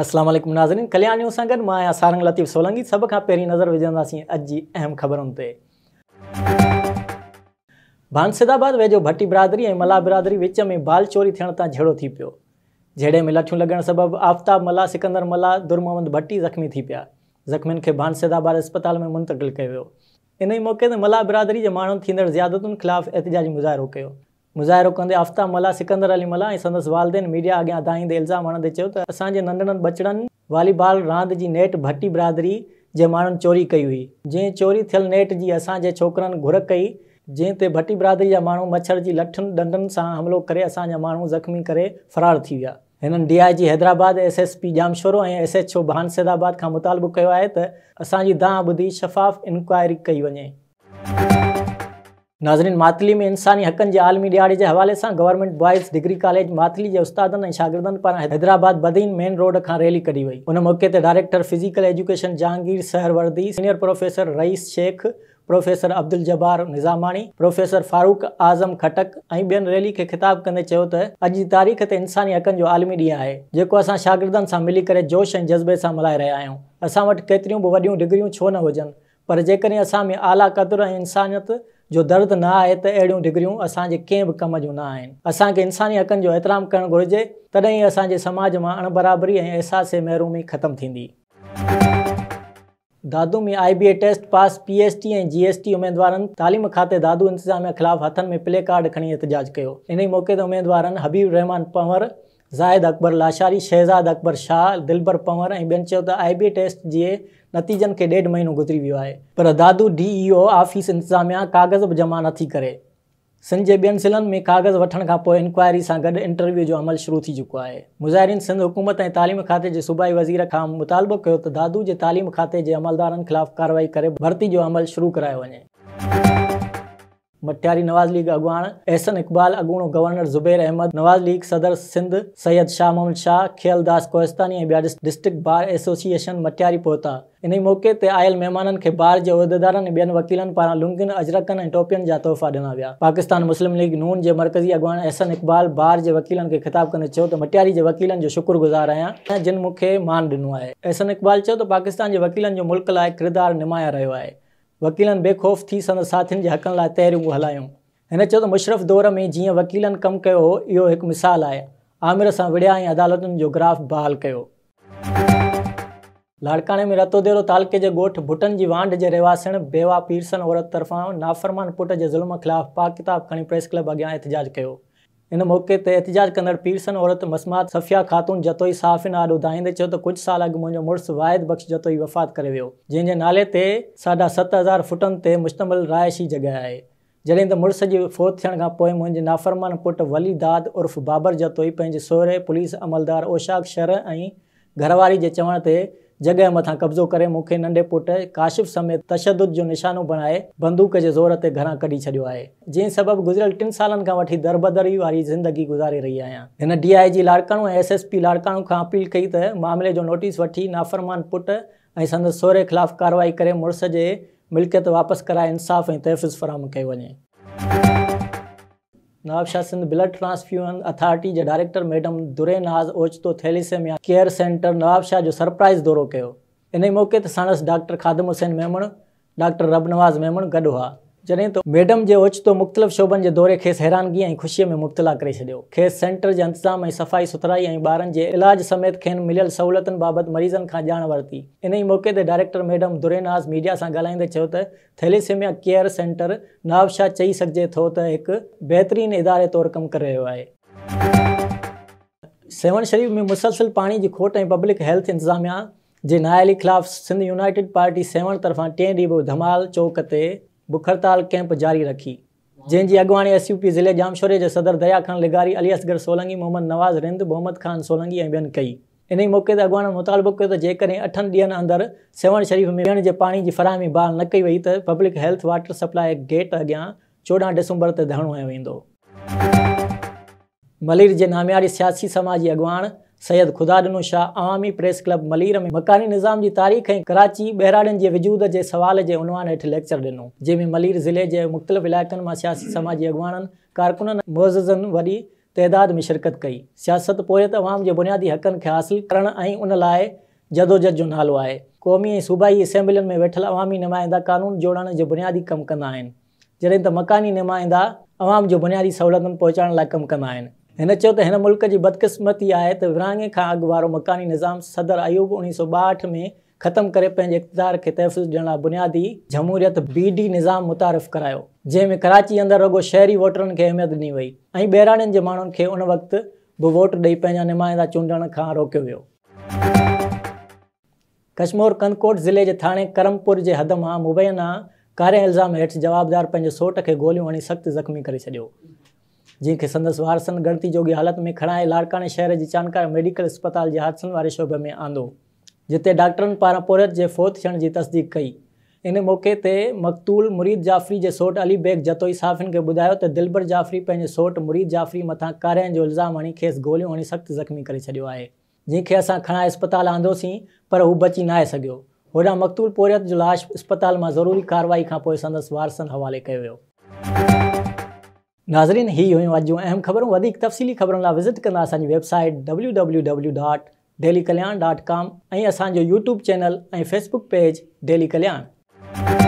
اسلام عليڪم ناظرين ڪلياڻ نيوز سان گڏ مان آهيان سارنگ لطيف سولنگي. سڀ کان پهرين نظر وجهنداسين اڄ جي اهم خبرن تي. ڀانسدآباد ويجهو ڀٽي برادري ۽ ملاح برادري وچ ۾ بال چوري ٿيڻ تان جهيڙو ٿي پيو. جهيڙي ۾ لٺيون لڳڻ سبب آفتاب ملاح، سڪندر ملاح، در محمد ڀٽي زخمي ٿي پيا. زخمين کي ڀانسدآباد اسپتال ۾ منتقل ڪيو ويو. انهي موقعي تي ملاح برادري جي ماڻهن ٿيندڙ زيادتين خلاف احتجاجي مظاهرو ڪيو. مظاهرو ڪندي آفتاب ملاح، سڪندر علي ملاح ۽ سندس والدين ميڊيا اڳيان دانهيندي الزام هڻندي چيو ته اسان جي ننڍڙن ٻچڙن والي بال راند جي نيٽ ڀٽي برادري جي ماڻهن چوري ڪئي هئي، جنهن چوري ٿيل نيٽ جي اسان جي ڇوڪرن گهر ڪئي، جنهن تي ڀٽي برادري جا ماڻهو مڇرجي لٺين ڏنڊن سان حملو ڪري اسان جا ماڻهو زخمي ڪري فرار ٿي ويا. هنن D I G Hyderabad, S S P Jamshoro ۽ S H O Bhan Saidabad کان مطالبو ڪيو آهي ته اسان جي دانهن ٻڌي شفاف انڪوائري ڪئي وڃي. ناظرين ماتلي ۾ انساني حقن جي عالمي ڏهاڙي جي حوالي سان government boys degree college Matli جي استادن ۽ شاگردن پاران حيدرآباد بدين مين روڊ کان ريلي ڪڍي وئي. ان موقعي تي director physical education Jahangir Suhrawardy, senior professor Rais Shaikh, professor Abdul Jabbar Nizamani, professor Farooq Azam Khattak ۽ ٻين ريلي کي خطاب ڪندي چيو ته اڄ جي تاريخ تي انساني حقن جو عالمي ڏينهن آهي جيڪو اسان شاگردن سان ملي ڪري جوش ۽ جذبي سان ملهائي رهيا آهيون. اسان وٽ ڪيتريون به وڏيون ڊگريون ڇو نه هجن پر جيڪڏهن اسان ۾ اعليٰ قدر ۽ انسانيت جو درد نه آهي ته اهڙيون ڊگريون اسان جي ڪنهن به ڪم جون نه آهن. اسان کي انساني حقن جو احترام ڪرڻ گهرجي، تڏهن ئي اسان جي سماج مان اڻبرابري ۽ احساس محرومي ختم ٿيندي. دادو ۾ آء بي اي test pass P S T ۽ G S T اميدوارن تعليم کاتي دادو انتظاميا خلاف هٿن ۾ پلي ڪارڊ کڻي احتجاج ڪيو. انهي موقعي تي اميدوارن حبيب الرحمان پنهور، زاهد اڪبر لاشاري، شهزاد اڪبر شاهه، دلبر پنهور ۽ ٻين چيو ته آء بي اي ٽيسٽ جي نتيجن کي ڏيڍ مهينو گذري ويو آهي پر دادو ڊي اي او آفيس انتظاميا ڪاغذ به جمع نٿي ڪري. سنڌ جي ٻين ضلعن ۾ ڪاغذ وٺڻ کان پوء انڪوائري سان گڏ انٽرويو جو عمل شروع ٿي چڪو آهي. مظاهرين سنڌ حڪومت ۽ تعليم کاتي جي صوبائي وزير کان مطالبو ڪيو ته دادو جي تعليم کاتي جي عملدارن خلاف ڪارروائي ڪري ڀرتي جو عمل شروع ڪرايو وڃي. مٽياري نواز ليگ اڳواڻ احسن اقبال، اڳوڻو گورنر زبير احمد، نواز ليگ صدر سنڌ سيد شاهه محمد شاهه، کيئل داس ڪوهستاني ۽ ٻيا ڊسٽرڪٽ بار ايسوسيئيشن مٽياري پهتا. انهي موقعي تي آيل مهمانن کي بار جي عهديدارن ۽ ٻين وڪيلن پاران لنگين، اجرڪن ۽ ٽوپين جا تحفا ڏنا ويا. پاڪستان مسلم ليگ نون جي مرڪزي اڳواڻ احسن اقبال بار جي وڪيلن کي خطاب ڪندي چيو ته مٽياري جي وڪيلن جو شڪر گذار آهيان جن مون کي مان ڏنو آهي. احسن اقبال چيو ته پاڪستان جي وڪيلن جو ملڪ لاء ڪردار نمايان رهيو آهي. وڪيلن بي خوف ٿي سندس ساٿين جي حقن لاء تحريڪون هلايون. هن چيو ته مشرف دور ۾ جيئن وڪيلن ڪم ڪيو هو اهو هڪ مثال آهي، آمر سان وڙهيا ۽ عدالتن جو گراف بحال ڪيو. لاڙڪاڻي ۾ رتوديرو تعلقي جي ڳوٺ ڀٽن جي وانڍ جي رهواسڻ بيوا پيرسن عورت طرفان نافرمان پٽ جي ظلم خلاف پاڪ ڪتاب کڻي پريس ڪلب اڳيان احتجاج ڪيو. ان موقعي تي احتجاج ڪندڙ پيرسن عورت مسمات صفيه خاتون جتوئي صحافين آڏو دانهيندي چيو ته ڪجهه سال اڳ منهنجو مڙس واحد بخش جتوئي وفات ڪري ويو جنهن جي نالي تي ساڍا 7000 فٽن تي مشتمل رهائشي جڳهه آهي جڏهن ته مڙس جي فوت ٿيڻ کان پوء منهنجي نافرمان پٽ ولي داد عرف بابر جتوئي پنهنجي سهري پوليس عملدار اوشاق شر ۽ گهرواري جي چوڻ تي جڳهه مٿان قبضو ڪري مون کي ننڍي پٽ ڪاشف سميت تشدد جو نشانو بڻائي بندوق جي زور تي گهران ڪڍي ڇڏيو آهي، جنهن سبب گذريل ٽن سالن کان وٺي دربدري واري زندگي گذاري رهي آهيان. هن ڊي I جي Larkana ۽ S S P Larkana کان اپيل ڪئي ته معاملي جو نوٽيس وٺي نافرمان پٽ ۽ سندس سهري خلاف ڪارروائي ڪري مڙس جي ملڪيت واپس ڪرائي انصاف ۽ تحفظ فراهم ڪيو وڃي. Nawabshah Sindh blood transfusion authority جي ڊائريڪٽر ميڊم دري ناز اوچتو ٿيليسيميا ڪيئر سينٽر نوابشاهه جو سرپرائز دورو ڪيو. انهي موقعي تي ساڻس ڊاڪٽر خادم حسين ميمڻ، ڊاڪٽر ربنواز ميمڻ گڏ هئا. جڏهن ته ميڊم جي اوچتو مختلف شعبن جي دوري کيس حيرانگي ۽ خوشي ۾ مبتلا ڪري ڇڏيو. کيس سينٽر جي انتظام ۽ صفائي سٿرائي ۽ ٻارن جي علاج سميت کين مليل سهولتن بابت مريضن کان ڄاڻ ورتي. انهي موقعي تي ڊائريڪٽر ميڊم دري ناز ميڊيا سان ڳالهائيندي چيو ته ٿيليسيميا ڪيئر سينٽر نوابشاهه چئي سگهجي ٿو ته هڪ بهترين اداري طور ڪم ڪري رهيو آهي. سيوهڻ شريف ۾ مسلسل پاڻي جي کوٽ ۽ پبلڪ هيلٿ انتظاميا جي نااهلي خلاف سنڌ يونائيٽيڊ پارٽي سيوهڻ طرفان ٽئين ڏينهن به ڌمال چوڪ تي بک هڙتال ڪئمپ جاري رکي جنهن جي اڳواڻي ايس يو پي ضلعي ڄامشوري جي صدر دريا خان لغاري، علي اصغر سولنگي، محمد نواز رند، محمد خان سولنگي ۽ ٻين ڪئي. انهي موقعي تي اڳواڻن مطالبو ڪيو ته جيڪڏهن اٺن ڏينهن اندر سيوهڻ شريف ۾ پيئڻ جي پاڻي جي فراهمي بحال نه ڪئي وئي ته public health water supply gate اڳيان 14 ڊسمبر تي ڌرڻو هنيو ويندو. ملير جي نامياري سياسي سماجي اڳواڻ سيد خدا ڏنو شاهه عوامي پريس ڪلب ملير ۾ مڪاني نظام جي تاريخ ۽ ڪراچي ٻهراڙين جي وجود جي سوال جي عنوان هيٺ ليڪچر ڏنو جنهن ۾ ملير ضلعي جي مختلف علائقن مان سياسي سماجي اڳواڻن ڪارڪنن ۽ معززن وڏي تعداد ۾ شرڪت ڪئي. سياست پورهيت عوام جي بنيادي حقن کي حاصل ڪرڻ ۽ ان لاء جدوجھد جو نالو آهي. قومي ۽ صوبائي اسيمبلين ۾ ويٺل عوامي نمائندا قانون جوڙڻ جو بنيادي ڪم ڪندا آهن. جڏهن ته مڪاني نمائندا عوام جو بنيادي سهولتن پهچائڻ لاء ڪم ڪندا آهن. هن چيو ته هن ملڪ جي بدقسمتي آهي ته ورهاڱي کان اڳ وارو مڪاني نظام صدر ايوب 1962 ۾ ختم ڪري پنهنجي اقتدار کي تحفظ ڏيڻ لاء بنيادي جمهوريت بي ڊي نظام متعارف ڪرايو جنهن ۾ ڪراچي اندر رڳو شهري ووٽرن کي اهميت ڏني وئي ۽ ٻهراڙين جي ماڻهن کي ان وقت به ووٽ ڏئي پنهنجا نمائندا چونڊڻ کان روڪيو ويو. ڪشمور ڪنڌڪوٽ ضلعي جي ٿاڻي ڪرمپور جي حد مان مبينا ڪارنهن الزام هيٺ جوابدار پنهنجي سوٽ کي گوليون هڻي سخت زخمي ڪري ڇڏيو جنهن کي سندس وارثن ڳڻتي جوڳي حالت ۾ کڻائي لاڙڪاڻي شهر جي چانڊڪا ميڊيڪل اسپتال جي حادثن واري شعبي ۾ آندو جتي ڊاڪٽرن پاران پورهيت جي فوت ٿيڻ جي تصديق ڪئي. ان موقعي تي مقتول مريد جعفري جي سوٽ علي بيگ جتوئي صحافين کي ٻڌايو ته دلبر جعفري پنهنجي سوٽ مريد جعفري مٿان ڪارنهن جو الزام هڻي کيس گوليون هڻي سخت زخمي ڪري ڇڏيو آهي. جنهن کي اسان کڻائي اسپتال آندوسين پر هو بچي ناهي سگهيو. هوڏانهن مقتول پورهيت جو لاش اسپتال مان ضروري ڪارروائي کانپوء سندس وارثن حوالي ڪيو ويو. ناظرين هي هيون اڄ جون اهم خبرون وڌيڪ تفصيلي خبرن لاء وزٽ ڪندا اسان جي web site W W W dot daily Kalyan dot com ۽ اسان جو YouTube channel ۽ Facebook page daily Kalyan.